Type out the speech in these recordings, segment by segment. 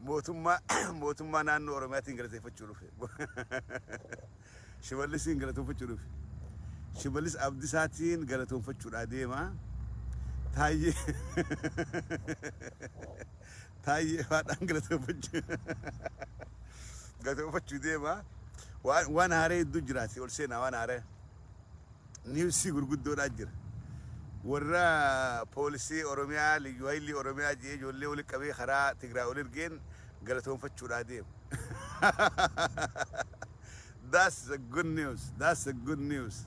Mootummaa mootummaa naannoo Oromiyaatiin galateeffachuu dhufe. Shimallisiin galatoonfachuu dhufe. Shimallis Abdisaatiin galatoonfachuudhaa deema. Taayyee Taayyee faadhaan galatoonfachuu galatoonfachuu deema. Waan waan haaree hedduu jiraati ol seenaa waan haaree. Newsii gurguddoodhaa jira. Warra poolisii Oromiyaa, Liyyuu Hayilii Oromiyaa jee ijoollee wali qabee karaa Tigraay ol ergeen galatoonfachuudhaa deema. That's a good news. That's a good news.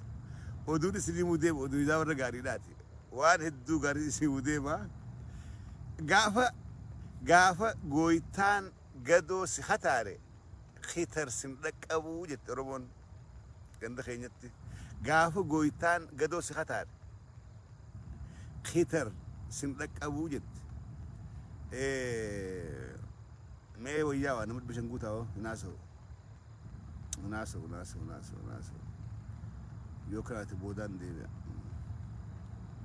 Oduun isin himuu deema oduu isaa warra gaariidhaati. Waan hedduu gaarii isin himuu deema. Gaafa gaafa gooytaan gadoo si hataare kitar sin dhaqqabuu jette Oromoon. Ganda keenyatti gaafa gooytaan gadoo si kataare kitar sin dhaqqabuu jette. Mee wayyaa waa nama 500 guutaa hoo hin haasa'u. Hin haasa'u, hin haasa'u, hin haasa'u, hin haasa'u. Yoo kanaati boodaan deebi'a.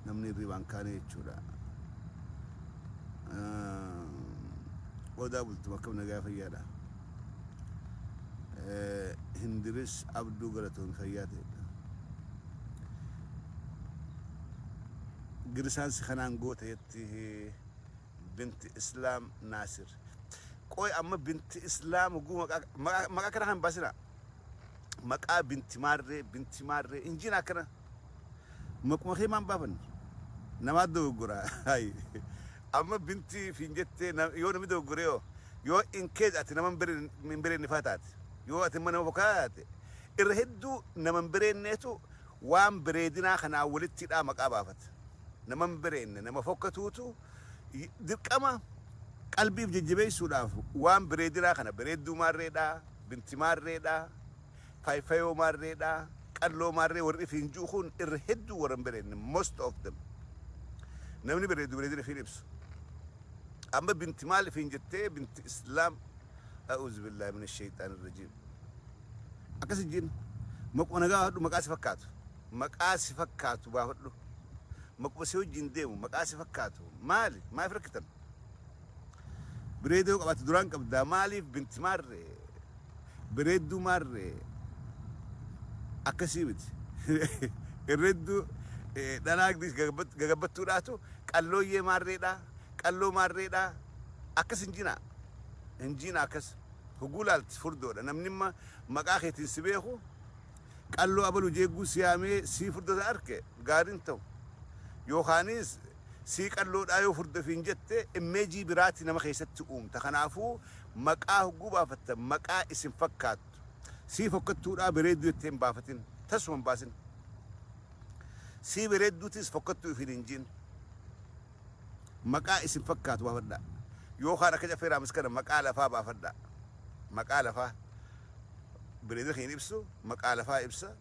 Namni hirribaan kaane jechuudha. Odaa bultuma akkam nagaa fayyaadha. Hindiris Abduu galatoomi fayyaa ta'e. Girisaan si kanaan goota jetti binti Islaam Naasir. Qoy amma binti Islaam hoguu maqaa maqaa kana kan baasina. Maqaa binti maarree binti maarree injiin akkana. Maquma kee maan baafanne? Namaa dogoggora. Hayi. Amma binti fiin jettee yoo namni dogoggore yoo yoo in case ati nama hin bereenne faa taate yoo ati immoo nama fokkaa taate irra hedduu nama hin bereenneetu waan bereedinaa kanaa walitti hidhaa maqaa baafata. Nama hin bereenne nama fokkatuutu dirqama qalbiif jajjabeessuudhaaf waan bereedinaa kana bereedduu maarreedhaa binti maarreedhaa Fayfayoo maarreedha, qalloo maarree warri ifiin ju'u kun irra hedduu warra hin bereedne most of them. Namni bereedu bereedina ifiin ibsu. Amma binti maal ifiin jettee binti Islaam a'uuzu billaahi mina shayxaani rajiim. Akkas hin jin maquma nagaa baafadhu maqaa si fakkaatu. Maqaa si fakkaatu baafadhu. Maquma si wajjin deemu maqaa si fakkaatu maali maaliif rakkitan? Bireeda yoo qabaatte duraan qabdaa maaliif binti maarree Bareedduu maarree akkasii miti. Irreedduu dhalaa gagabbattuudhaatu qallooyyee maarreedha, qalloo maarreedha. Akkas hin jinaa. Hin jinaa akkas. Hoguu laalti furdoodha. Namni imma maqaa keetiin si beeku qalloo abalu jeegguu si yaamee sii furdoo san arke gaariin ta'u. Yookaanis sii qalloodhaa yoo furdoo ofiin jette immeejii biraati nama keessatti uumta. Kanaafuu Maqaa hogguu baafattan maqaa isin fakkaattu. Sii fokkattuudhaa bereedduu jettee hin baafatin. Tasuma hin baasin. Sii bereedduutis fokkattuu ifiin hin jiin. Maqaa isin fakkaatu baafadhaa. Yookaan akka Caffee Raamis kana maqaa lafaa baafadhaa. Maqaa lafaa. Bareedina keenya ibsu maqaa lafaa ibsa.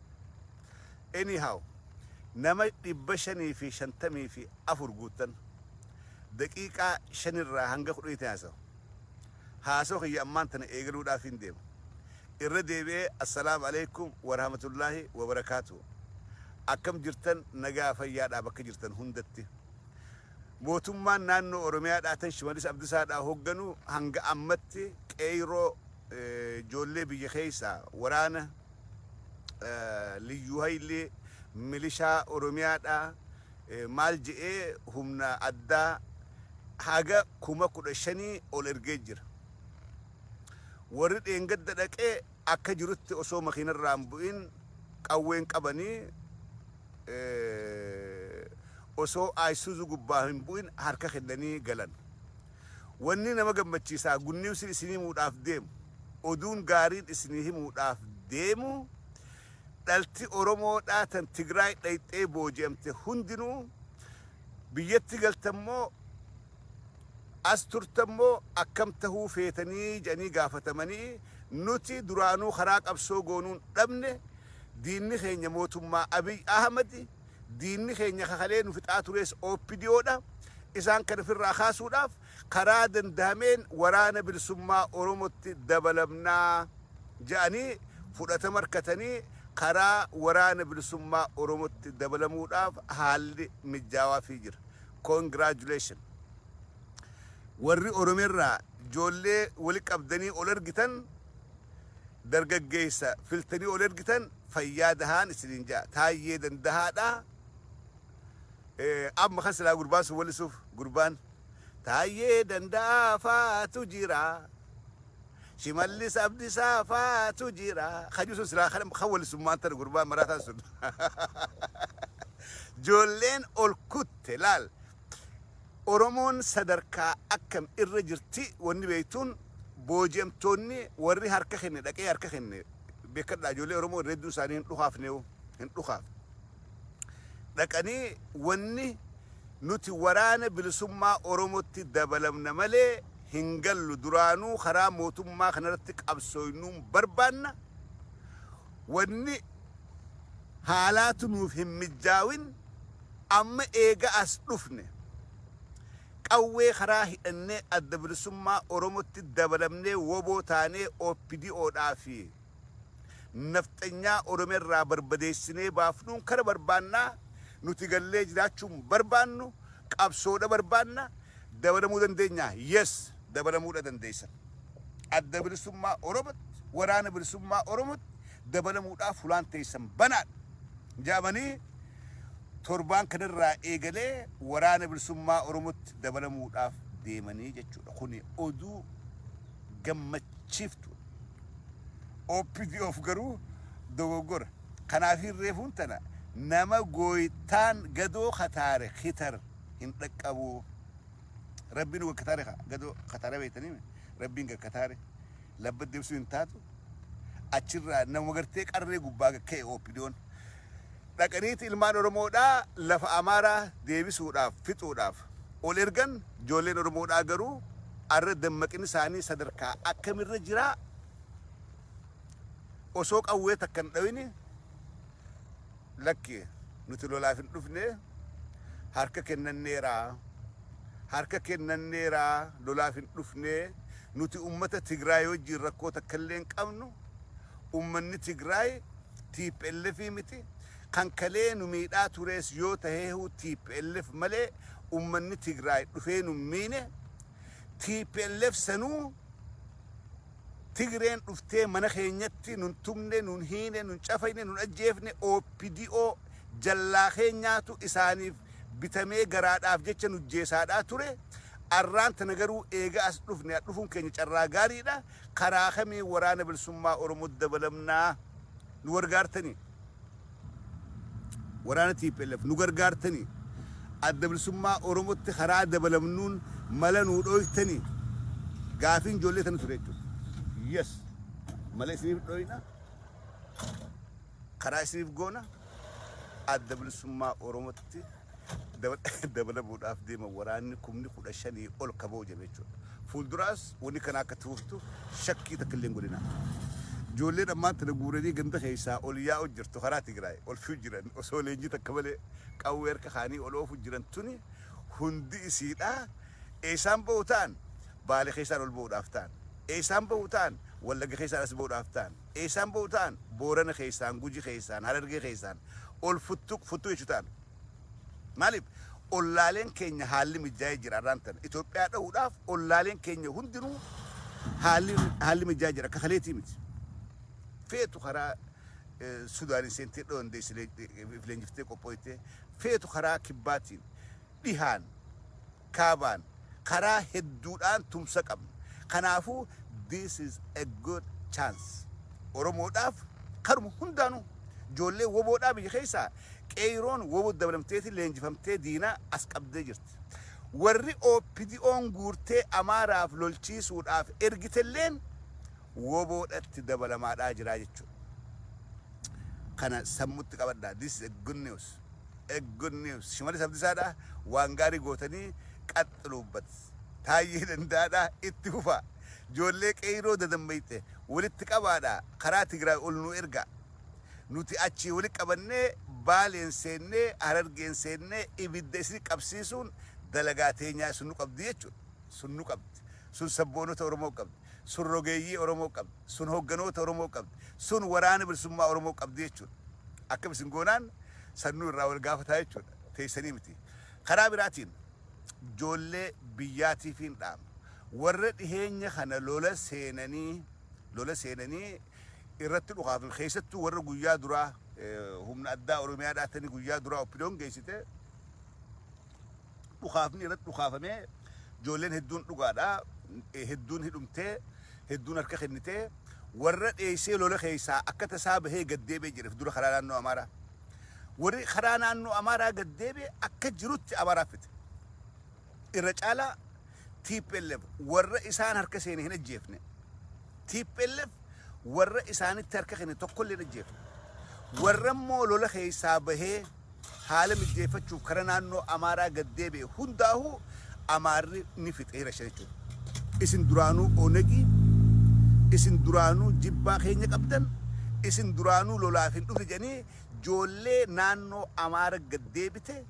Anyhow nama 554 guuttan daqiiqaa shanirraa hanga kudhaniitti haasawa. Haasawa kiyya ammaan tana eegaluudhaafiin deema. Irra deebi'ee Assalaamu Aleeykum Warahmatullaahi Wabarakaatuh. Akkam jirtan nagaa fayyaadhaa bakka jirtan hundatti. Mootummaan naannoo Oromiyaadhaa tan Shimallis Abdisaadhaa hoogganu hanga ammatti qeeyroo ijoollee biyya keessaa waraana Liyyuu Haylii milishaa Oromiyaadhaa maal je'ee humna addaa haga 15,000 ol ergee jira. Warri dheengadda dhaqe akka jirutti osoo makiinarraa hin bu'in qawween qabanii osoo Isuzu gubbaa hin bu'in harka kennanii galan. Wanni nama gammachiisaa good newsin isinii himuudhaaf deemu, oduun gaariin isinii himuudhaaf deemu dhalti Oromoodhaa tan Tigraay dhayxee booji'amte hundinuu biyyatti galtan moo as turtan moo akkam tahuu feetanii jedhanii gaafatamanii nuti duraanuu karaa qabsoo goonuun dhabne diinni keenya mootummaa Abiy Ahmadi diinni keenya ka kalee nu fixaa turees OPDO dha isaan kana ofirraa kaasuudhaaf karaa dandahameen waraana bilisummaa Oromotti dabalamnaa ja'anii fudhatama arkatanii karaa waraana bilisummaa Oromotti dabalamuudhaaf haalli mijjaawaafii jira. Congratulation. Warri Oromiyaarraa Ijoollee wali qabdanii ol ergitan, dargaggeessa filtanii ol ergitan, fayyaa dahaan isiniin ja'a. Taayyee Dandahaadha. Amma kan silaa gurbaan sun wallisuuf, gurbaan Taayyee Danda'aa faatu jira, Shimallis Abdisaa faatu jira kaju sun silaa kan wallisummaan tana gurbaan maraataan sun. Ijoolleen ol kutte laal. Oromoon sadarkaa akkam irra jirti wanni beektuun, booji'amtoonni warri harka kenne, dhaqee harka kenne beekadhaa. Ijoollee Oromoo irra hedduun isaanii hin dhukaafneewu, hin dhukaafne. Dhaqanii wanni nuti Waraana Bilisummaa Oromootti dabalamna malee hin gallu, duraanuu karaa mootummaa kanarratti qabsooynuun barbaanna, wanni haalaatu nuuf hin mijjaawin, amma eega as dhufne qawwee karaa hidhannee Adda Bilisummaa Oromootti dabalamnee woboo taanee OPDOdhaa fi nafxanyaa Oromiyaa barbadeessinee baafnuun kana barbaannaa. Nuti gallee jiraachuun barbaannu, qabsoodha barbaanna, dabalamuu dandeenya? Yes, dabalamuudha dandeessan. Adda Bilisummaa Oromootti, Waraana Bilisummaa Oromootti dabalamuudhaaf fulaan teessan banaadha jedhamanii torbaan kanarraa eegalee Waraana Bilisummaa Oromootti dabalamuudhaaf deemanii jechuudha. Kuni oduu gammachiiftu. OPDOf garuu dogoggora. Kanaaf reefuun tana nama gooytaan gadoo kataare kitar hin dhaqqabu. Rabbiin nu kataare, gadoo kataare beektanii, Rabbiin gakkataare labba deebisuu hin taatu. Achirraa nama gartee qarree gubbaa ka'e OPDOn. Dhaqaniiti ilmaan Oromoodhaa lafa Amaaraa deebisuudhaaf, fixuudhaaf ol ergan. Ijoolleen Oromoodhaa garuu arra dammaqinni isaanii sadarkaa akkamirra jiraa? Osoo qawwee takka hin dhawini, lakki, nuti lolaaf hin dhufne, harka kennanneeraa, harka kennanneeraa, lolaaf hin dhufne, nuti ummata Tigraay wajjin rakkoo takka illee hin qabnu, ummanni Tigraay TPLF miti, kan kalee nu miidhaa turees yoo taheehu TPLF malee ummanni Tigraay dhufee nu miine, TPLF sanuu Tigreen dhuftee mana keenyatti nun tumne, nun hiine, nun cafayne, nun ajjeefne, OPDO jallaa keenyaatu isaaniif bitamee garaadhaaf jecha nu jeesaadhaa ture. Arraan tana garuu eega as dhufne, dhufuun keenya carraa gaariidha. Karaa kamiin Waraana Bilisummaa Oromoo dabalamnaa? Nu gargaartanii? Waraana TPLF nu gargaartanii? Adda Bilisummaa Oromootti karaa dabalamnuun mala nuu dhooytanii? Gaafiin ijoollee tana ture jechuudha. Yes. Mala isiniif dhooyna. Karaa isiniif goona. Adda Bilisummaa Oromootti dabalamuudhaaf deema waraanni 15,000 ol kaboo jedhe jechuudha. Fuulduraas wanni kana akka tuuftu shakkii takka illee hin godhina. Ijoolleen ammaan tana guuranii ganda keessaa ol yaa'u jirtu, karaa Tigraay ol fiu jiran, osoo leenjii takka malee qawwee harka kaanii ol oofu jiran tuni hundi isiidha. Eessaan ba'u ta'an? Baale keessaan ol ba'uudhaaf ta'an. Eessaan ba'u ta'an? Wallagga keessaan as ba'uudhaaf ta'an. Eessaan ba'u ta'an? Boorana keessaan, Guji keessaan, Harargee keessaan ol futtuq futtuu jechuu ta'an. Maaliif? Ollaaleen keenya haalli mijaa'ee jira arraan tana. Itoophiyaa dha'uudhaaf ollaaleen keenya hundinuu haalli mijaa'ee jira. Akka kaleetii miti. Feetu karaa Sudaaniin seentee dha'uu dandeessi leenjiftee qophooytee. Feetu karaa kibbaatiin, dhihaan, kaabaan, karaa hedduudhaan tumsa qabna. Kanaafuu this is a good chance. Oromoodhaaf karuma hundaanuu ijoollee woboodhaa biyya keessaa qeeyroon woboo dabalamteeti leenjifamtee diinaa as qabdee jirti. Warri OPDOn guurtee Amaaraaf lolchiisuudhaaf ergitelleen woboodhatti dabalamaadhaa jiraa jechuudha. Kana sammutti qabadhaa. This is a good news. A good news. Shimallis Abdiisaadha. Waan gaarii gootanii qaxxiluubbat. Taayyee Danda'aadha. Itti fufaa. Ijoollee qeeyroo dadammayte walitti qabaadha. Karaa Tigraay ol nu ergaa. Nuti achii walitti qabannee Baaleen seennee, Harargeen seennee ibidda isin qabsiisuun dalagaa teenyaa sun nu qabdi jechuudha. Sun nu qabdi. Sun sabboonota Oromoo qabdi. Sun rogeeyyii Oromoo qabdi. Sun hogganoota Oromoo qabdi. Sun Waraana Bilisummaa Oromoo qabdi jechuudha. Akkam isin goonaan sannuu irraa wal gaafataa jechuudha. Teessanii miti. Karaa biraatiin ijoollee biyyaatiifiin dhaama. Warra dhiheenya kana lola seenanii lola seenanii irratti dhukaafame, keessattuu warra guyyaa duraa humna addaa Oromiyaa dhaatanii guyyaa duraa OPDOn geessite, dhukaafni irratti dhukaafamee ijoolleen hedduun dhugaadha, hedduun hidhumtee, hedduun harka kennitee, warra dheessee lola keessaa akka tasaa bahee gad deebi'ee jedhe dura karaa naannoo Amaaraa. Warri karaa naannoo Amaaraa gad deebi'e akka jirutti Amaaraa fite. Irra caalaa TPLF warra isaan harka seene hin ajjeefne. TPLF warra isaanitti harka kenne tokkollee hin ajjeefne. Warra immoo lola keessaa bahee haala mijjeeffachuuf karaa naannoo Amaaraa gad deebi'e hundaa'uu Amaarri ni fixe rashan jechuudha. Isin duraanuu Onegii, isin duraanuu jibbaa keenya qabdan, isin duraanuu lolaaf hin dhufne jedhanii ijoollee naannoo Amaara gad deebite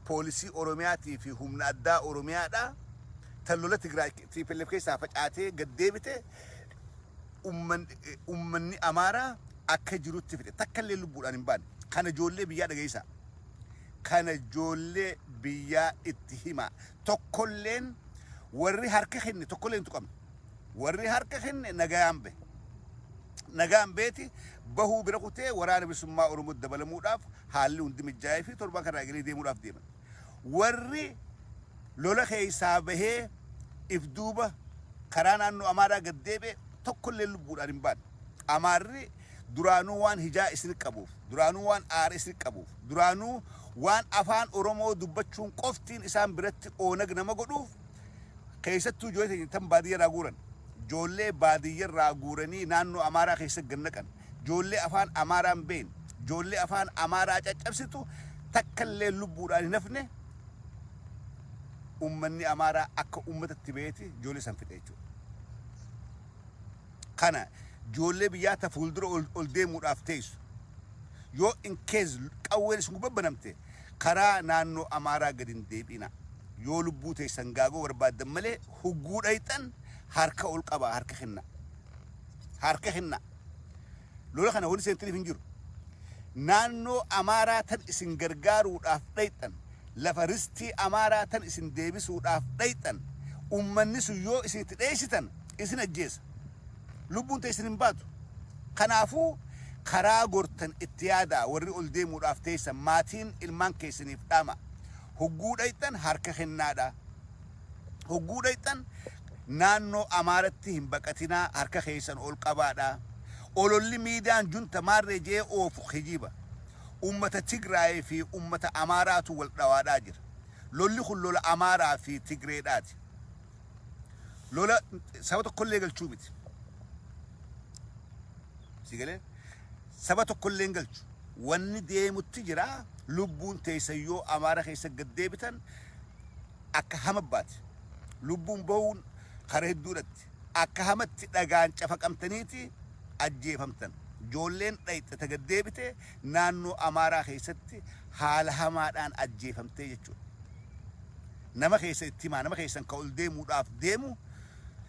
poolisii Oromiyaatii fi humna addaa Oromiyaadhaa tan lola Tigraay TPLF keessaa facaatee gad deebite ummanni Amaaraa akka jirutti fixe, takka illee lubbuudhaan hin baane. Kana ijoollee biyyaa dhageessaa. Kana ijoollee biyyaa itti himaa. Tokkolleen warri harka kenne tokkollee hin tuqamne. Warri harka kenne nagayaan bahe. Nagaan beeti bahuu bira kutee Waraana Bilisummaa Oromoo dabalamuudhaaf haalli hundi mijaa'ee fi torban kana eegalee deemuudhaaf deeman. Warri lola keessaa bahee if duuba karaa naannoo Amaaraa gad deebi'e tokkollee lubbuudhaan hin baane. Amaarri duraanuu waan hijaa isin qabuuf, duraanuu waan aara isin qabuuf, duraanuu waan afaan Oromoo dubbachuun qoftiin isaan biratti Oonag nama godhuuf, keessattuu ijoollee teenya tan baadiyyaa irraa guuran, ijoollee baadiyyaa irraa guuranii naannoo Amaaraa keessa gad naqan, ijoollee afaan Amaaraa hin beekne, ijoollee afaan Amaaraa caccabsitu takkallee lubbuudhaan hin hafne. Ummanni Amaaraa akka ummatatti beeti ijoollee san fixe jechuudha. Kana ijoollee biyyaa ta fuuldura ol deemuudhaaf teessu, yoo in case qawween isin gubbaa banamte, karaa naannoo Amaaraa gad hin deebi'ina. Yoo lubbuu teessan gaagoo barbaaddan malee, hugguu dhayxan harka ol qabaa, harka kenna. Harka kenna. Lola kana wanni seentaniif hin jiru. Naannoo Amaaraa tan isin gargaaruudhaaf dhayxan, lafa ristii Amaaraa tan isin deebisuudhaaf dhayxan, ummanni sun yoo isin itti dheessitan isin ajjeesa. Lubbuun teessan hin baatu. Kanaafuu karaa gortan itti yaadaa. Warri ol deemuudhaaf teessan, maatiin ilmaan keessaniif dhaama. Hogguu dhayxan harka kennaadha. Hogguu dhayxan naannoo Amaaratti hin baqatinaa, harka keessan ol qabaadha. Ololli miidiyaan junta maarree jee oofu kijiba. Ummata Tigraayii fi ummata Amaaraatu wal dhawaadhaa jira. Lolli kun lola Amaaraa fi Tigreedhaati. Lola saba tokkollee galchuu miti. Si galee, saba tokkollee hin galchu. Wanni deemutti jira, lubbuun teessan yoo Amaara keessa gad deebitan akka hama baate. Lubbuun bahuun karaa hedduudhatti. Akka hamatti dhagaan cafaqamtaniiti ajjeefamtan. Ijoolleen dhayxe ta gad deebite naannoo Amaaraa keessatti haala hamaadhaan ajjeefamtee jechuudha. Nama keessa itti himaa, nama keessan ka ol deemuudhaaf deemu,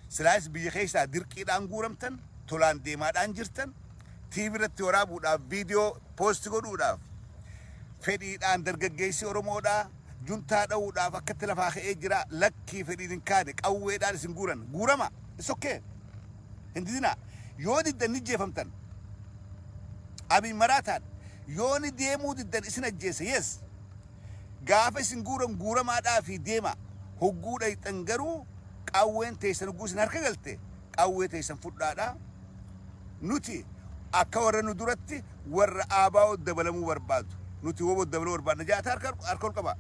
silaayis biyya keessaa dirqiidhaan guuramtan, tolaan deemaadhaan jirtan, TV irratti waraabuudhaaf, viidiyoo post godhuudhaaf, fedhiidhaan dargaggeessi Oromoodhaa juntaa dha'uudhaaf akkatti lafaa ka'ee jira, lakkii, fedhiin hin kaane, qawweedhaan isin guuran. Guurama, it's okay, hin didinaa. Yoo diddan ni jeefamtan. Abiy maraataan yoo ni deemuu diddan isin ajjeesa. Yes, gaafa isin guuran guuramaadhaa fi deema. Hogguu dhayxan garuu qawween teessan hogguu isin harka galte, qawwee teessan fudhaadha. Nuti akka warra nu duratti warra ABO dabalamuu barbaadu, nuti WBO dabaluu barbaadna jaata, harka ol qaba.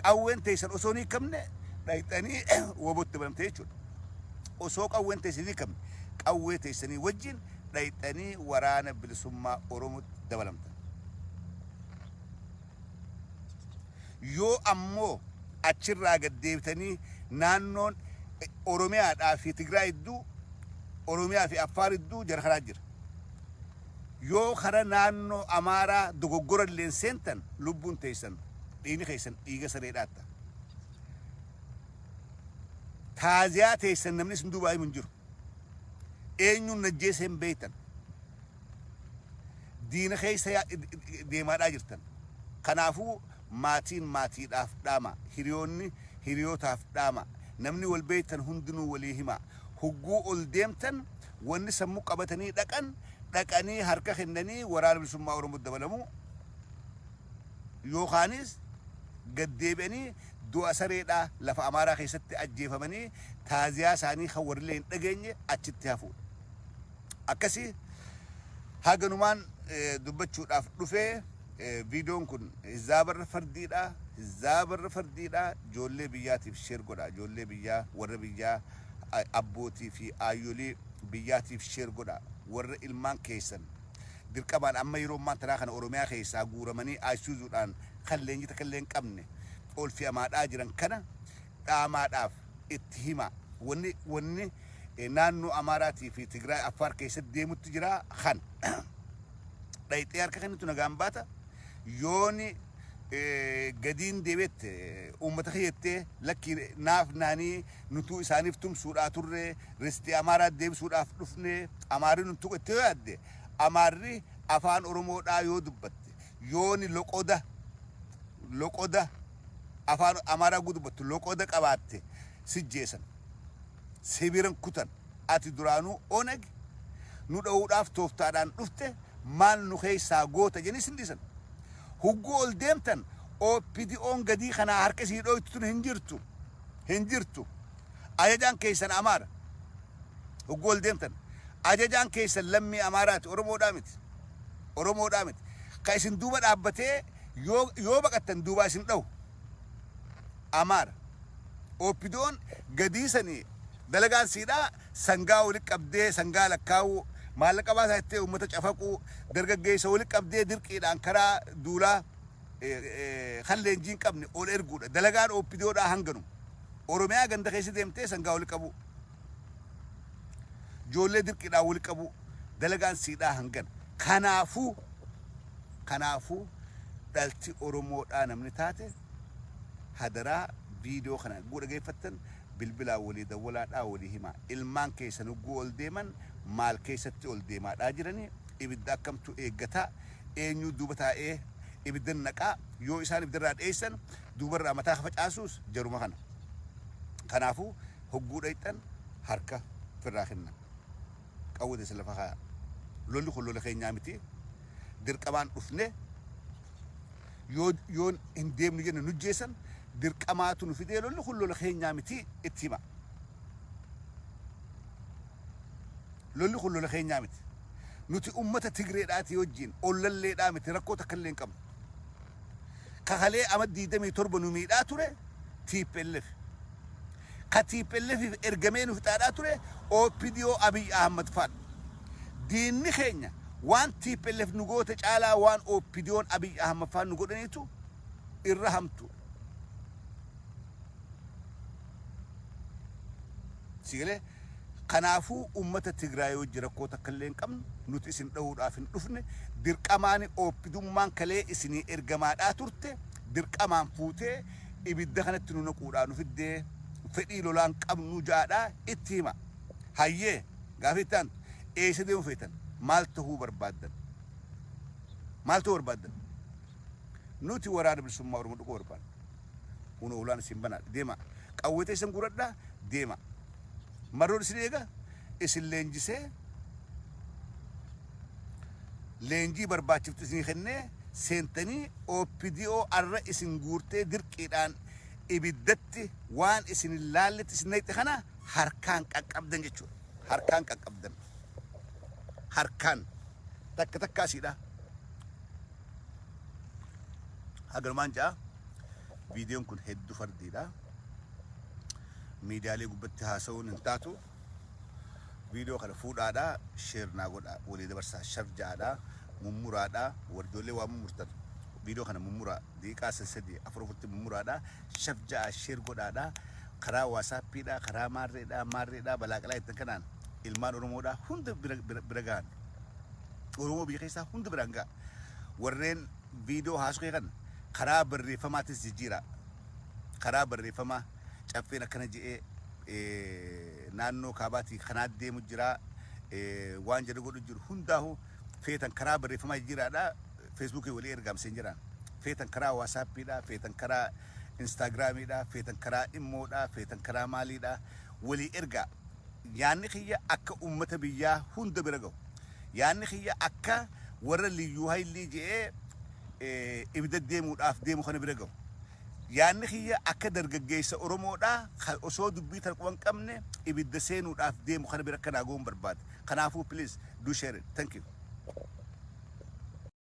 Qawween teessan osoo hin hiikamne dhayxanii WBO dabalamte jechuudha. Osoo qawween teessan hin hiikamne, qawwee teessanii wajjin dhayxanii Waraana Bilisummaa Oromootti dabalamtan. Yoo ammoo achirraa gad deebitanii naannoon Oromiyaadhaa fi Tigraay gidduu, Oromiyaa fi Affaar gidduu jara karaa jira. Yoo kara naannoo Amaaraa dogoggora illeen seentan, lubbuun teessan, dhiigni keessan dhiiga sareedhaatta. Taaziyaa teessan namni isin duubaa himu hin jiru. Eenyuun najjeessa hin beektan. Diina keessa deemaadhaa jirtan. Kanaafuu maatiin maatiidhaaf dhaama. Hiriyoonni hiriyootaaf dhaama. Namni wal beeytan hundinuu walii himaa. Hugguu ol deemtan wanni sammuu qabatanii dhaqan, dhaqanii harka kennanii Waraana Bilisummaa Oromootti dabalamuu yookaanis gad deebi'anii du'a sareedhaa lafa Amaaraa keessatti ajjeefamanii taaziyaa isaanii kan warrillee hin dhageenye achitti hafuudha. Akkasii haganumaan dubbachuudhaaf dhufee. Viidiyoon kun hizaabarra fardiidha, hizaabarra fardiidha. Ijoollee biyyaatiif share godha, ijoollee biyyaa, warra biyyaa, abbootii fi aayyolii biyyaatiif share godha. Warra ilmaan keessan dirqamaan amma yeroo ammaan tanaa kana Oromiyaa keessaa guuramanii Ayisuuzuudhaan kan leenjii takka illee hin qabne ol fe'amaadhaa jiran kana dhaamaadhaaf itti himaa. Wanni naannoo Amaaraatii fi Tigraay Affaar keessatti deemutti jira kana. Dhayxee harka kennitu nagaan baata. Yooni gadiin deebi'ette uummata kiyyattee lakkii naaf naanii nutuu isaaniif tumsuudhaa turre, ristii Amaaraa deebisuudhaaf dhufne, Amaarri nun tuqu jettee yoo yaadde, Amaarri afaan Oromoodhaa yoo dubbatte, yooni loqoda loqoda afaan Amaaraa guu dubbattu loqoda qabaatte sijjeesan, sibiran kutan. Ati duraanuu Oneg nu dhawuudhaaf tooftaadhaan dhufte, maal nu keessaa goota jedhanii isin dhiisan. Hugguu ol deemtan OPDOn gadii kanaa harka isinii dhooytu tun hin jirtu. Hin jirtu. Ajajaan keessan Amaara. Hugguu ol deemtan ajajaan keessan lammii Amaaraati, Oromoodhaa miti. Oromoodhaa miti. Ka isin duuba dhaabbatee yoo baqattan duubaa isin dhahu. Amaara. OPDOn gadii sanii dalagaan siidhaa sangaa walitti qabdee sangaa lakkaa'uu, maallaqa baasaa jettee uummata cafaquu, dargaggeessa walitti qabdee dirqiidhaan karaa duulaa kan leenjii hin qabne ol erguudha. Dalagaan OPDOdhaa hanganu. Oromiyaa ganda keessa deemtee sangaa walitti qabuu. Ijoollee dirqiidhaan walitti qabuu. Dalagaan siidhaa hangana. Kanaafuu dhalti Oromoodhaa namni taate hadaraa viidiyoo kana hogguu dhageeffattan bilbilaan walii dawwalaadhaa walii himaa. Ilmaan keessan hogguu ol deeman maal keessatti ol deemaadhaa jiranii, ibidda akkamtu eeggataa, eenyuu duuba taa'ee ibidda naqaa, yoo isaan ibiddarraa dheessan duubarraa mataa ka facaasuus jaruma kana. Kanaafuu hogguu dhayxan harka firraa kenna. Qawwee teessan lafa kaayaa. Lolli kun lola keenyaa miti. Dirqamaan dhufne. Yoo hin deemnu jenne nujjeessan, dirqamaatu nu fidee, lolli kun lola keenyaa miti itti hima. Lolli kun lola keenyaa miti. Nuti ummata Tigreedhaatii wajjin ollalleedhaa miti, rakkoo takka illee hin qabnu. Kakalee ama 27 nu miidhaa ture TPLF. Ka TPLFif ergamee nu fixaadhaa ture OPDO Abiy Ahmad faadha. Diinni keenya waan tplf nu goote caalaa waan OPDOn Abiy Ahmad faan nu godhaniitu irra hamtuudha. Si galee? Kanaafuu ummata Tigraay wajji rakkoo takka illee hin qabnu, nuti isin dhahuudhaaf hin dhufne, dirqamaani OPDummaan kalee isinii ergamaadhaa turte dirqamaan fuutee ibidda kanatti nu naquudhaa nu fiddee, fedhii lolaa hin qabnu ja'aadhaa itti hima. Hayyee, gaafii itti aantu, eessa deemuu feetan? Maal tahuu barbaaddan? Maal tahuu barbaaddan? Nuti Waraana Bilisummaa Oromoo dhaquu barbaanna. Kunoo hulaan isin banaadha. Deemaa. Qawwee teessan guuradhaa deemaa. Marroon isin eega, isin leenjisee leenjii barbaachiftu isinii kennee seentanii OPDO arra isin guurtee dirqiidhaan ibiddatti waan isin hin laalletti isin naqxe kana harkaan qaqqabdan jechuudha. Harkaan qaqqabdan. Harkaan. Takka takka asiidha. Haganumaan ja'a. Viidiyoon kun hedduu fardiidha. Miidiyaalee gubbatti haasa'uun hin taatu. Viidiyoo kana fuudhaadha. Share naa godha. Walii dabarsaa. Shar ja'aadha. Mummuraadha. Warri ijoollee waa mummurtan. Viidiyoo kana mummuraa. Daqiiqaa sadii afur afurtti mummuraadha. Shar ja'a share godhaadha. Karaa waasaappiidha. Karaa maarreedha. Maarreedha. Balaaqalaa jettan kanaan ilmaan Oromoodha hunda bira bira gahan. Oromoo biyya keessaa hunda biraan ga'a. Warreen viidiyoo haasoo kan karaa barreeffamaatis jijjiiraa. Karaa barreeffamaa Caffeen akkana je'ee, naannoo kaabaatii kanaa deemu jira, waan jedhu godhu jiru hundaahu feetan karaa barreeffamaa jijjiiraadha. Feesbuukii walii ergaamseen jiraan. Feetan karaa waasaappiidha, feetan karaa Instagramiidha, feetan karaa imoodha, feetan karaa maaliidha, walii ergaa. Yaanni kiyya akka ummata biyyaa hunda bira gahu. Yaanni kiyya akka warra liyyuu haayilii je'ee ibidda deemuudhaaf deemu kana bira gahu. Yaanni kiyya akka dargaggeessa Oromoodhaa kan osoo dubbii tana quban qabne ibidda seenuudhaaf deemu kana bira akka naa gahuun barbaada. Kanaafuu, please do share it. Thank you.